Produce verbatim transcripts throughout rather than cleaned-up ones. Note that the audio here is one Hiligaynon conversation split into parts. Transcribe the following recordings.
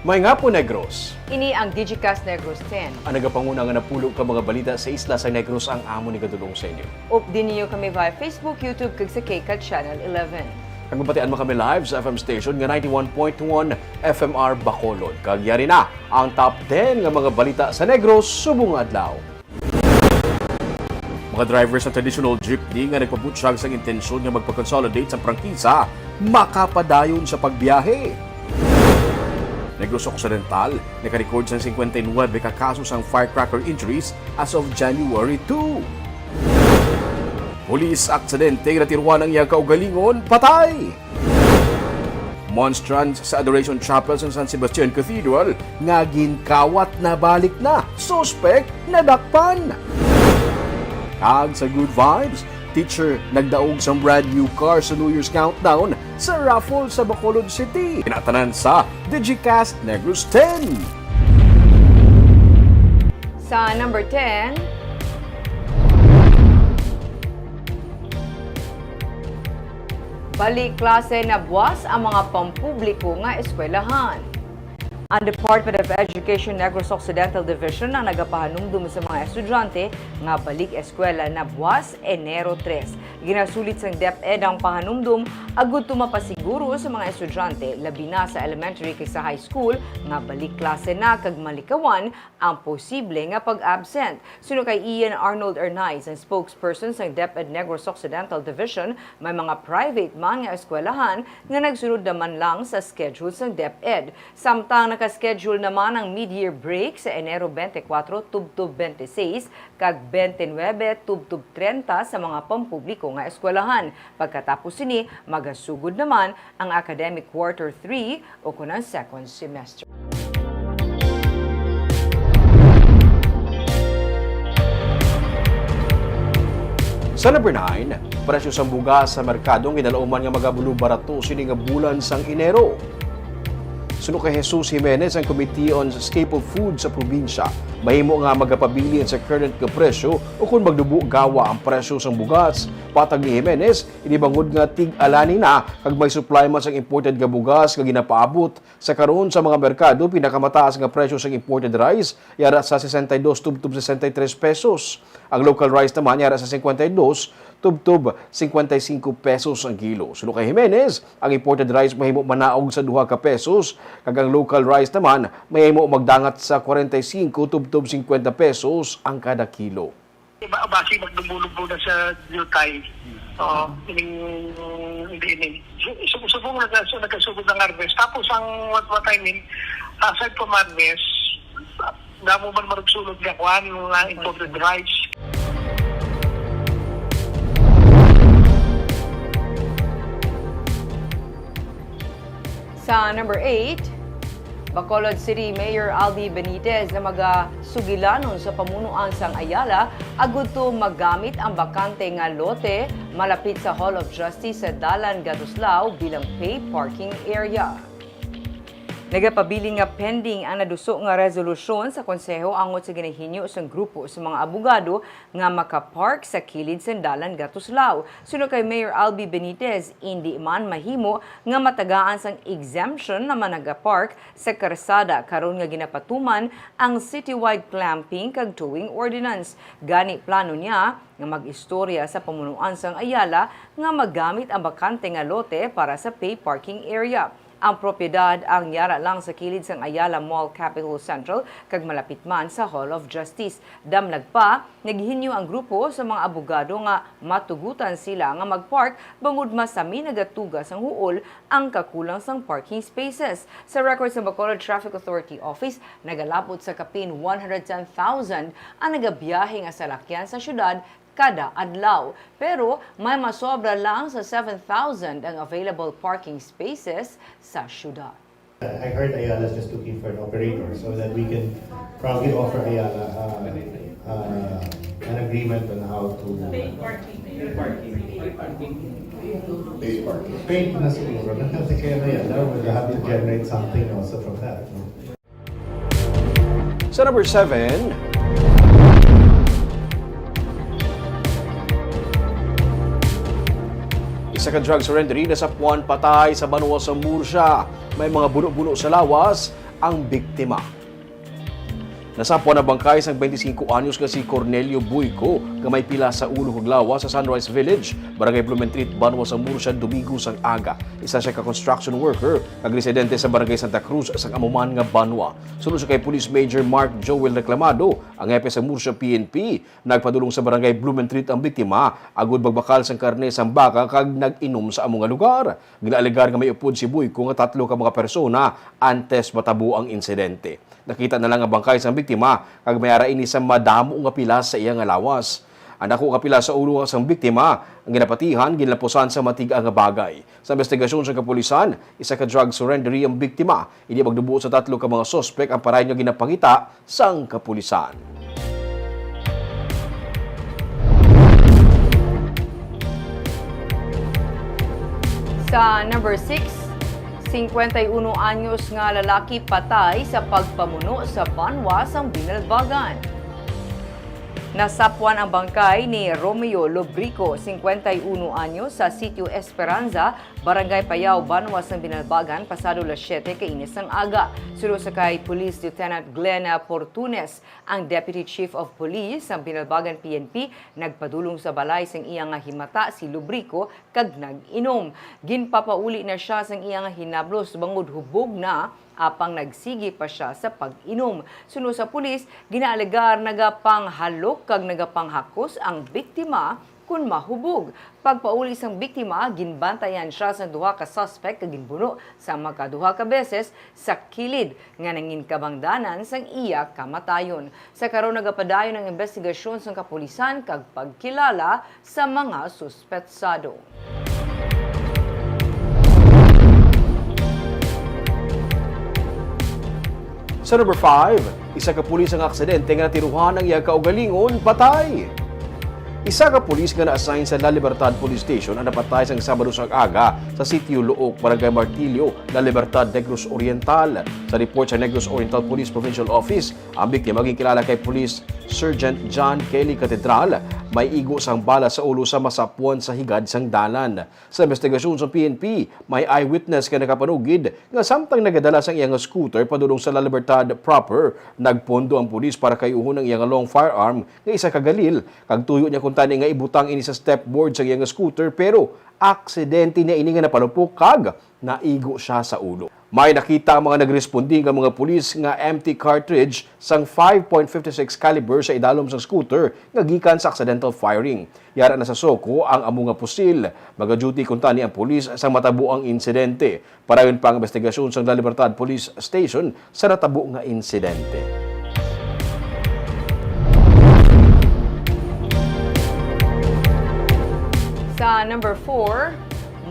Maayong hapon, Negros. Ini ang Digicast Negros ten. Ang nagapanguna nga napulo ka mga balita sa isla sa Negros ang amon igadul-ong sa inyo. Updi ninyo kami via Facebook, YouTube, kag sa KCAT Channel eleven. Kag mabatian man kami live sa F M station nga ninety-one point one F M R Bacolod. Kag yari na ang top ten nga mga balita sa Negros subong nga adlaw. Mga driver sa traditional jeepney nga nagpabutyag sang intensyon nga magpa-consolidate sa prangkisa makapadayon sa pagbiyahe. Negros Occidental, nakarecord sang singkwenta y nuwebe ka kaso sang firecracker injuries as of January two. Pulis aksidente, natiruan ang iya kaugalingon, patay. Monstrance sa Adoration Chapel sa San Sebastian Cathedral nga ginkawat na balik na. Suspek nadakpan. Kag sa Good Vibes, teacher nagdaog sang brand new car sa New Year's Countdown sa raffle sa Bacolod City. Kinatanan sa Digicast Negros ten. Sa number ten, Balik klase na buwas ang mga pampubliko nga eskwelahan. Ang Department of Education Negros Occidental Division ang nagapahanumdom sa mga estudyante nga balik eskwela na buwas Enero tres. Ginasulit sang DepEd ang pahanumdom agud to mapasiguro sa mga estudyante, labi na sa elementary kag sa high school, nga balik klase na kag malikawan ang posible nga pag-absent. Suno kay Ian Arnold Arnaiz, ang spokesperson sang DepEd Negros Occidental Division, may mga private man nga eskwelahan nga nagsunod naman lang sa schedule sang DepEd. Samtang naka-schedule naman ang mid-year break sa Enero twenty-four tubtob twenty-six kag twenty-nine tubtob treinta sa mga pampubliko nga eskwelahan. Pagkatapos sini, magasugod naman ang academic quarter three o kon ang second semester. Sa number nine, presyo sang bugas sa merkado ang ginalauman nga magabulubarato sini nga bulan sang Enero. Suno kay Jesus Jimenez, ang Committee on Staple Food sa probinsya mahimo nga magapabilin sa current nga presyo o kon magdubo gawa ang presyo sang bugas. Patag ni Jimenez, ini bangod nga tig-alani na kag may supply man sang imported nga bugas nga ginapaabot. Sa karon, sa mga merkado, pinakamataas nga presyo sang imported rice yara sa sesenta y dos tubtob sesenta y tres pesos. Ang local rice naman yara sa cincuenta y dos tubtob cincuenta y cinco pesos ang kilo. Suno kay Jimenez, ang imported rice mahimo manaog sa duha ka pesos, kag ang local rice naman mahimo magdangat sa kwarenta y singko tubtob singkwenta pesos ang kada kilo. Ba-, basi magdumulog muna sa jutay. Oo, ining, hindi ini. Su-, su-, subong nagkasu-, nagkasugod ng harvest. Tapos ang what, what I mean, aside from harvest, damo man marugsulod nga kuan, mga imported rice. Sa number eight, Bacolod City Mayor Albi Benitez na magasugilanon sa pamunuan sang Ayala agud to magamit ang bakante nga lote malapit sa Hall of Justice sa Dalan Gatuslao bilang pay parking area. Nagapabilin nga pending ang naduso nga resolusyon sa Konseho angot sa ginahinyo sang grupo sa mga abogado nga makapark sa kilid sang Dalan Gatuslao. Suno kay Mayor Albi Benitez, indi man mahimo nga matagaan sang exemption ang mga nagapark sa karsada karon nga ginapatuman ang citywide clamping kag towing ordinance. Gani, plano niya nga mag-istorya sa pamunuan sang Ayala nga magamit ang bakante nga lote para sa pay parking area. Ang propiedad ang yara lang sa kilid sang Ayala Mall Capitol Central kag malapit man sa Hall of Justice. Damlag pa, naghinyo ang grupo sa mga abogado nga matugutan sila nga mag-park bangod masami nagatuga sang huol ang kakulang sang parking spaces. Sa record sa Bacolod Traffic Authority Office, nagalabot sa kapin one hundred ten thousand ang nagabiyahe nga salakyan sa syudad kada adlaw. Pero may masobra lang sa seven thousand ang available parking spaces sa syudad. I heard Ayala's just looking for an operator so that we can probably offer Ayala uh, uh, an agreement on how to pay na siguro. Kasi kaya Ayala will have to generate something also from that. No? Sa number seven, isa ka drug surrendery nasapuan patay sa banwa sa Murcia. May mga buno-buno sa lawas ang biktima. Nasapwan ang bangkay sang twenty-five anyos nga si Cornelio Buico nga may pila sa ulo kag lawas sa Sunrise Village, Barangay Blumentritt, Banwa sa Murcia, Domingo sang aga. Isa sia ka construction worker kag residente sa Barangay Santa Cruz sang amo man nga banwa. Suno sa kay Police Major Mark Joel Reclamado, ang hepe sa Murcia P N P, nagpadulong sa Barangay Blumentritt ang biktima agud magbakal sang karne sang baka kag nag-inom sa amo nga lugar. Ginaalegar nga may upod si Buico nga tatlo ka mga persona antes matabo ang insidente. Nakita na lang ang bangkay sang biktima kag may ara ini sa madamo nga pilas sa iya nga lawas. Ang dako nga pilas sa ulo sang biktima ang ginapatihan, ginlapusan sa matiga nga bagay. Sa investigasyon sa kapulisan, isa ka drug surrenderee ang biktima. Hindi magdubo sa tatlo ka mga suspek ang parayon nga ginapangita sang kapulisan. Sa number six, singkwenta y uno anyos nga lalaki patay sa pagpamuno sa banwa sang Binalbagan. Nasapwan ang bangkay ni Romeo Lobrico, singkwenta y uno anyos, sa Sitio Esperanza, Barangay Payao, Banwa sang Binalbagan, pasado las siete kaini sang aga. Suno sa kay Police Lieutenant Glenn Portunes, ang Deputy Chief of Police sang Binalbagan P N P, nagpadulong sa balay sang iya nga himata si Lubrico kag nag-inom. Ginpapauli na sia sang iya nga hinablos bangod hubog na, apang nagsigi pa sia sa pag-inom. Suno sa pulis, ginaalegar nagapanghalok kag nagapanghakos ang biktima kon mahubog. Pagpauli sang biktima, ginbantayan sia sang duha ka suspek kag ginbuno sa makaduha ka beses sa kilid nga nangin kabangdanan sang iya kamatayon. Sa karon, nagapadayon ang investigasyon sang kapulisan kag pagkilala sa mga suspetsado. Sa number five, isa ka pulis ang aksidente nga natiruhan ang iya kaugalingon patay. Isa ka pulis nga na-assign sa La Libertad Police Station ang napatay sang Sabado sa aga sa Sitio Luok, Barangay Martillo, La Libertad, Negros Oriental. Sa report sa Negros Oriental Police Provincial Office, ang biktima ginkilala kay Police Sergeant John Kelly Catedral. May igo sang bala sa ulo sa masapwan sa higad sang dalan. Sa investigasyon sa P N P, may eyewitness nga nakapanugid nga samtang nagadala sang iya nga scooter padulong sa La Libertad proper, nagpondo ang pulis para kayuhon ang iya nga long firearm nga isa ka galil, kag tuyo niya kuntani nga ibutang ini sa step board sa iya nga scooter, pero aksidente niya ini nga napalupok kag naigo sia sa ulo. May nakita ang mga nagrespondi nga mga pulis nga empty cartridge sang five point fifty six caliber sa idalom sang scooter nga gikan sa accidental firing. Yara na sa SOCO ang amo nga pusil. Magaduty kuntani ang pulis sang matabo ang insidente. Padayon pa ang investigasyon sang La Libertad Police Station sa natabo nga insidente. Sa number four,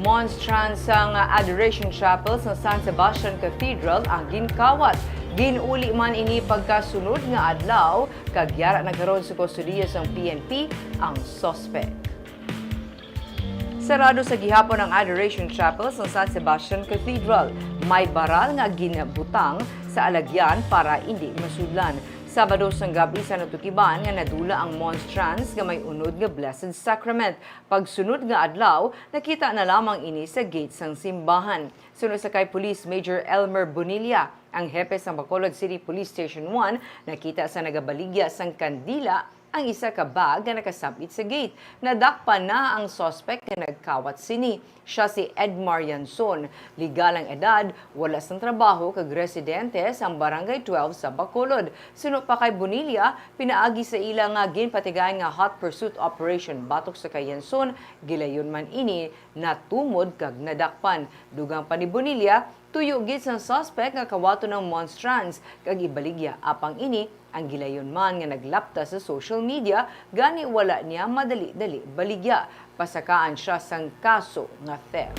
monstrance sang Adoration Chapel sa San Sebastian Cathedral ang ginkawat. Ginuli man ini pagkasunod nga adlaw, kag yara na karon sa kustodiya sang P N P ang suspek. Sarado sa gihapon ang Adoration Chapel sa San Sebastian Cathedral. May baral nga ginbutang sa alagyan para indi masudlan. Sabado sang gab-i sa natukiban nga nadula ang monstrance nga may unod nga Blessed Sacrament. Pagsunod nga adlaw, nakita na lamang ini sa gate sang simbahan. Suno sa kay Police Major Elmer Bonilla, ang hepe sang Bacolod City Police Station one, nakita sa nagabaligya sang kandila ang isa ka bag nga nakasab-it sa gate. Nadakpan na ang suspek nga nagkawat sini. Sia si Edmar Yanson. Legal ang edad, wala sang trabaho kag residente sa Barangay twelve sa Bacolod. Suno pa kay Bonilla, pinaagi sa ila nga ginpatigayon nga hot pursuit operation batok sa kay Yanson, gilayon man ini natumod kag nadakpan. Dugang pa ni Bonilla, tuyo gid sang suspek nga kawaton ang monstrance kag ibaligya, apang ini ang gilayon man nga naglapta sa social media, gani wala niya madali-dali baligya. Pasakaan sia sang kaso nga theft.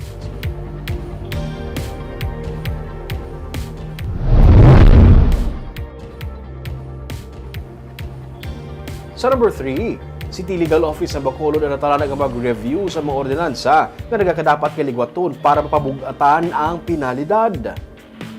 Sa number three, City Legal Office sa Bacolod ang natala nga mag-review sa mga ordinansa nga nagakadapat nga ligwaton para mapabug-atan ang penalidad.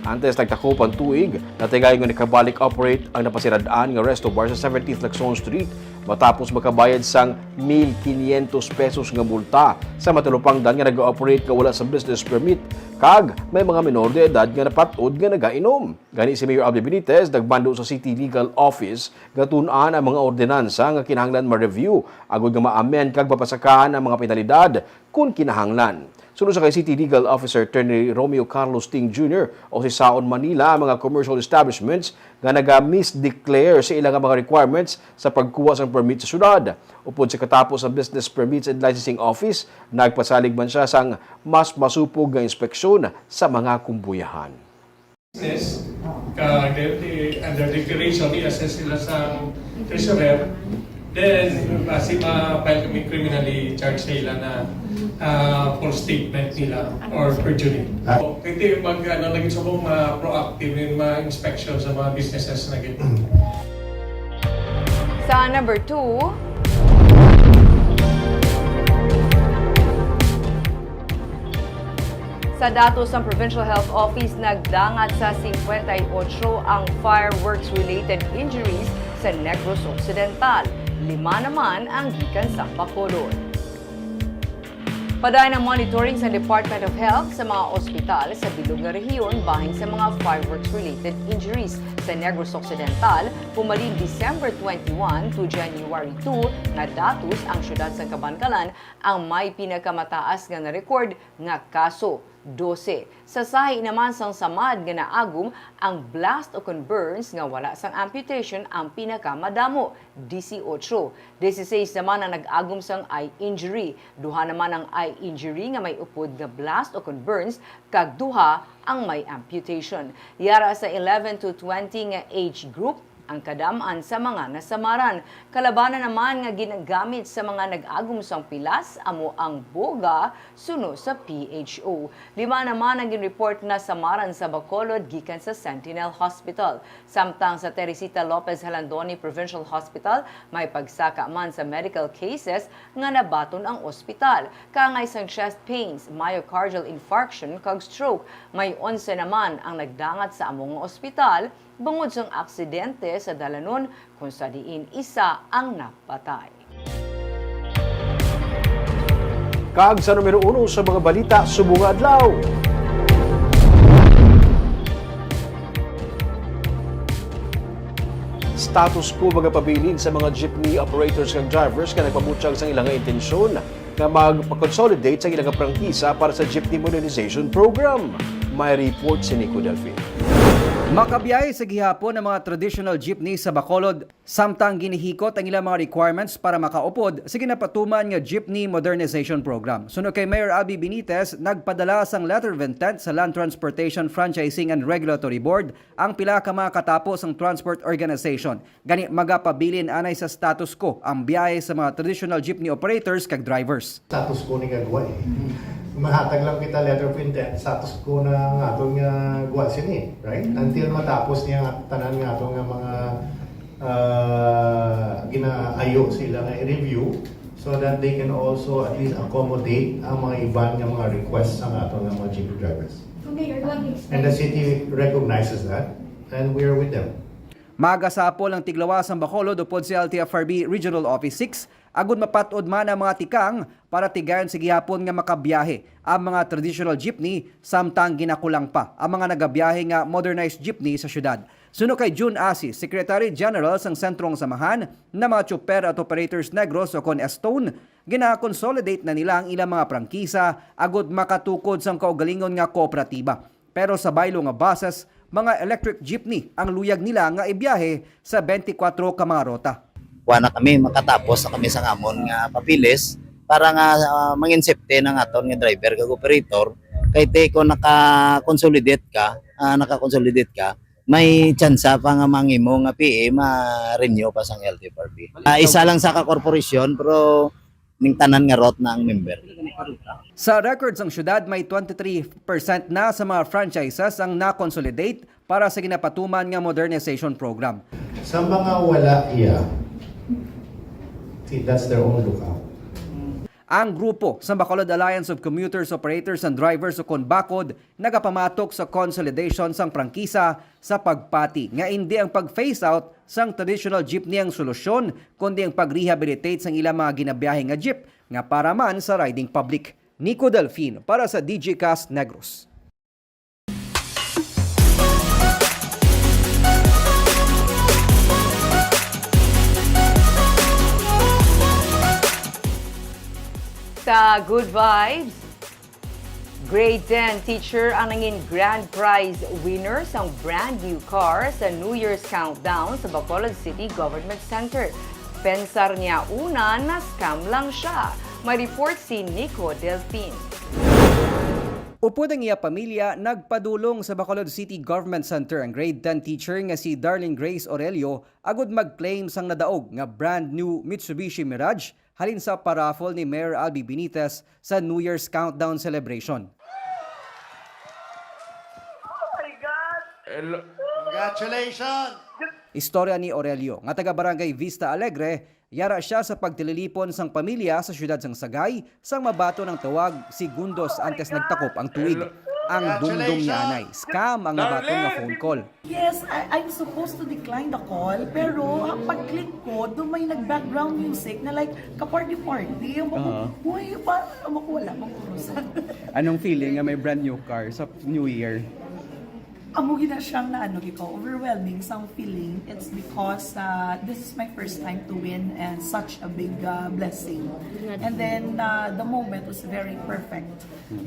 Antes nagtakop ang tuig, natigayon nga nakabalik operate ang napasirad-an nga resto bar sa seventeenth Lacson Street, Matapos makabayad sang mil quinientos pesos nga multa sa matalupangdan nga nag-ooperate nga wala sa business permit, kag may mga menor de edad nga napat-od nga nagainom. Gani, si Mayor Albee Benitez nagmando sa City Legal Office nga tun-an ang mga ordinansa nga kinahanglan ma-review agod nga ma-amend kag mapasakaan ang mga penalidad kon kinahanglan. Suno sa kay City Legal Officer Attorney Romeo Carlos Ting Junior, usisaon man nila ang mga commercial establishments nga naga-misdeclare sa ila nga mga requirements sa pagkuha sang permit sa syudad. Upod sa katapos sa Business Permits and Licensing Office, nagpasalig man siya sang mas masupog nga inspeksyon sa mga kumbuyahan. Business, ka, under declaration, i-assess nila sa treasurer. Then, basi ma-file kami criminally charge sa ila na, ah, false statement nila or perjury. Ah. So, hindi mag, ano, lagi sa mga proactive yung mga inspection sa mga businesses na gid. Sa number two, sa datos sang Provincial Health Office, nagdangat sa singkwenta y otso ang fireworks-related injuries sa Negros Occidental. Lima naman ang gikan sa Bacolod. Padayon ang monitoring sa Department of Health sa mga ospital sa bilog nga rehiyon bahin sa mga fireworks-related injuries sa Negros Occidental, humalin December twenty-one to January two nga datos. Ang siyudad sang Kabankalan ang may pinakamataas nga na-record nga kaso, dose. Sa sahi naman sang samad nga naagom, ang blast ukon burns nga wala sang amputation ang pinakamadamo, disiotso. Disisais naman ang nag-agom sang eye injury. Duha naman ang eye injury nga may upod nga blast ukon burns, kag duha ang may amputation. Yara sa eleven to twenty nga age group ang kadam-an sa mga nasamaran. Kalabanan naman nga ginagamit sa mga nag-agom sang pilas amo ang boga, suno sa P H O. Lima naman ang gin-report nasamaran sa Bacolod gikan sa Sentinel Hospital. Samtang sa Teresita Lopez Jalandoni Provincial Hospital, may pagsaka man sa medical cases nga nabaton ang ospital. Kaangay sang chest pains, myocardial infarction, kag stroke, may onse naman ang nagdangat sa amo nga ospital, bangod sang aksidente sa dalanon, kung sa diin isa ang napatay. Kag sa numero uno sa mga balita subong nga adlaw, status quo magapabilin sa mga jeepney operators kag drivers nga nagpabutyag sang ila nga intensyon nga magpa-consolidate sa ila nga prangkisa para sa Jeepney Modernization Program. May report si Nico Delfin. Makabiyahe sa gihapon ang mga traditional jeepney sa Bacolod, samtang ginihikot ang ilang mga requirements para makaupod sa ginapatuman nga Jeepney Modernization Program. Suno kay Mayor Albee Benitez, nagpadala sang letter of intent sa Land Transportation Franchising and Regulatory Board ang pila ka mga katapo sang transport organization. Gani, magapabilin anay sa status quo ang biyahe sa mga traditional jeepney operators kag drivers. Status quo ni nga gwa, eh. Mahatag lang kita letter of intent, status quo na nga aton nga gwa sini, right? Until matapos niya nga tanan nga aton nga mga, ah, ginaayo sila nga i-review so that they can also at least accommodate ang mga iban nga mga requests sa aton nga mga jeepney drivers. So, Mayor, to what extent And the city recognizes that, and we are with them. Magasapol ang tiglawas sang Bacolod upod sa L T F R B Regional Office six, agud mapat-od man ang mga tikang para tigayon sa gihapon nga makabiyahe ang mga traditional jeepney, samtang ginakulang pa ang mga nagabiyahe nga modernized jeepney sa siyudad. Suno kay June Asi, Secretary General sang Sentrong Samahan nga mga Tsuper at Operators Negros, ukon S-TONE, gina-consolidate na nila ang ilang mga prangkisa agud makatukod sang kaugalingon nga kooperatiba. Pero sa baylo nga buses, mga electric jeepney ang luyag nila nga ibiyahe sa twenty-four ka mga ruta. Kuha na kami, makatapos na kami sa amon nga papeles para nga, ah, manginsepte ng aton nga driver kag operator. Kay te, kung naka-consolidate ka, ah, naka-consolidate ka, may tsansa pa nga mangimo nga P A ma-renew pa sang L T F R B. Ah, isa lang sa ka-korporasyon, pero ning tanan nga route na ang member. Sa record sang syudad, may twenty-three percent na sa mga franchises ang na-consolidate para sa ginapatuman nga modernization program. Sa mga wala iya, see, that's their own lookout. Ang grupo sa Bacolod Alliance of Commuters, Operators and Drivers, o kon BACOD, nagapamatok sa consolidation sang prangkisa sa pagpati nga indi ang pag-phase out sang traditional jeepney ang solusyon, kundi ang pag-rehabilitate sang ilang mga ginabiyahe nga jeep nga para man sa riding public. Nico Delfin para sa D J Cast Negros. Sa Good Vibes, Grade ten teacher ang nangin grand prize winner sang brand new car sa New Year's countdown sa Bacolod City Government Center. Pensar niya una na scam lang siya. May report si Nico Delfin. Upod ang iya pamilya, nagpadulong sa Bacolod City Government Center ang grade ten teacher nga si Darling Grace Aurelio agud mag-claim sang nadaog nga brand new Mitsubishi Mirage halin sa paraffle ni Mayor Albee Benitez sa New Year's Countdown Celebration. Oh my God! Hello. Congratulations! Istorya ni Aurelio, nga taga Barangay Vista Alegre, yara siya sa pagtililipon sang pamilya sa siyudad sang Sagay sang mabaton ang tawag segundos antes nagtakop ang tuig. Ang dumdom ni anay, scam ang nabaton nga phone call. Yes, I, I'm supposed to decline the call, pero ang pag-click ko, doon may nag-background music na like, ka-party-party. Yung mga, Aha. Uy, parang ako wala mang urusan. Anong feeling nga may brand new car sa New Year? Amo gina siyang na ano, giko, overwhelming sang feeling. It's because uh, this is my first time to win and such a big uh, blessing. And then uh, the moment was very perfect.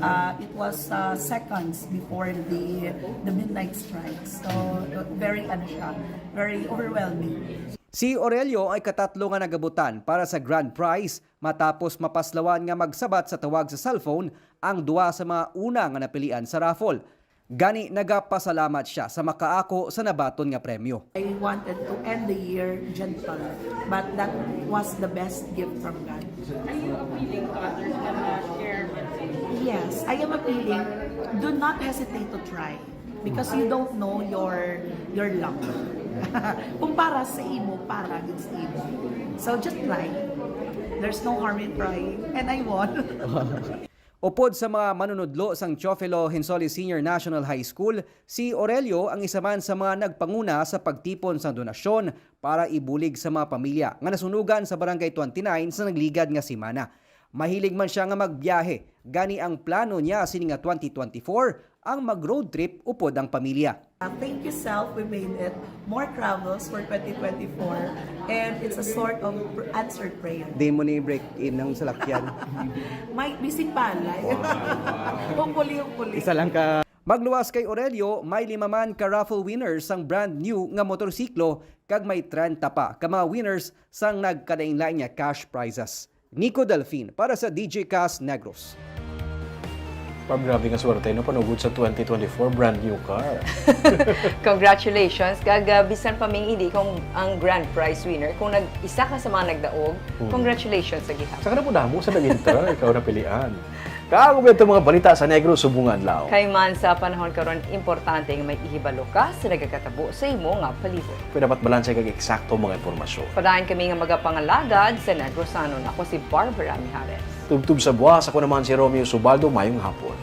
Uh, it was uh, seconds before the the midnight strike. So uh, very ano siya, very overwhelming. Si Aurelio ang ikatatlo nga nagabutan para sa grand prize matapos mapaslawan nga magsabat sa tawag sa cellphone ang duha sa mga una nga napilian sa raffle. Gani nagapasalamat siya sa makaako sa nabaton nga premyo. I wanted to end the year gentle, but that was the best gift from God. Are you appealing to others na share with you? Yes, I am appealing. Do not hesitate to try because you don't know your your luck. Kung para sa imo, para gid sa imo. So just try. There's no harm in trying. And I won. Upod sa mga manunudlo sang Teofilo Hensoles Senior National High School, si Aurelio ang isa man sa mga nagpanguna sa pagtipon sang donasyon para ibulig sa mga pamilya nga nasunugan sa Barangay twenty-nine sa nagligad nga semana. Mahilig man sia nga magbiyahe, gani ang plano niya sini nga twenty twenty-four ang mag-road trip upod ang pamilya. Uh, thank you, self. We made it. More travels for twenty twenty-four. And it's a sort of pr- answered prayer. Di mo ni break in ang salakyan. Might be sing palay. Hopefully, hopefully. Isa lang ka. Magluwas kay Aurelio, may lima man ka raffle winners sang brand new nga motorsiklo kag may trenta pa ka mga winners sang nagkalainlain nga cash prizes. Nico Delfin para sa D J Cast Negros. Pab, grabe nga swerte, no? Panugod sa twenty twenty-four, brand new car. Congratulations. Kag ah, bisan pa ming hindi kung ang grand prize winner, kung nag isa ka sa mga nagdaog, congratulations sa gihap. Saka na po damo sa nag-enter, ikaw napilian. Kag ito mga balita sa Negros subong adlaw. Kay man sa panahon karon, importante nga may ihibalo ka sa nagakatabo sa imo nga palibot. Kung dapat balanse kag eksakto mga impormasyon. Padayon kami nga magapangalagad sa Negrosanon. Ako si Barbara Mijares. Tubtob sa buwas, ako naman si Romeo Subaldo. Mayong hapon.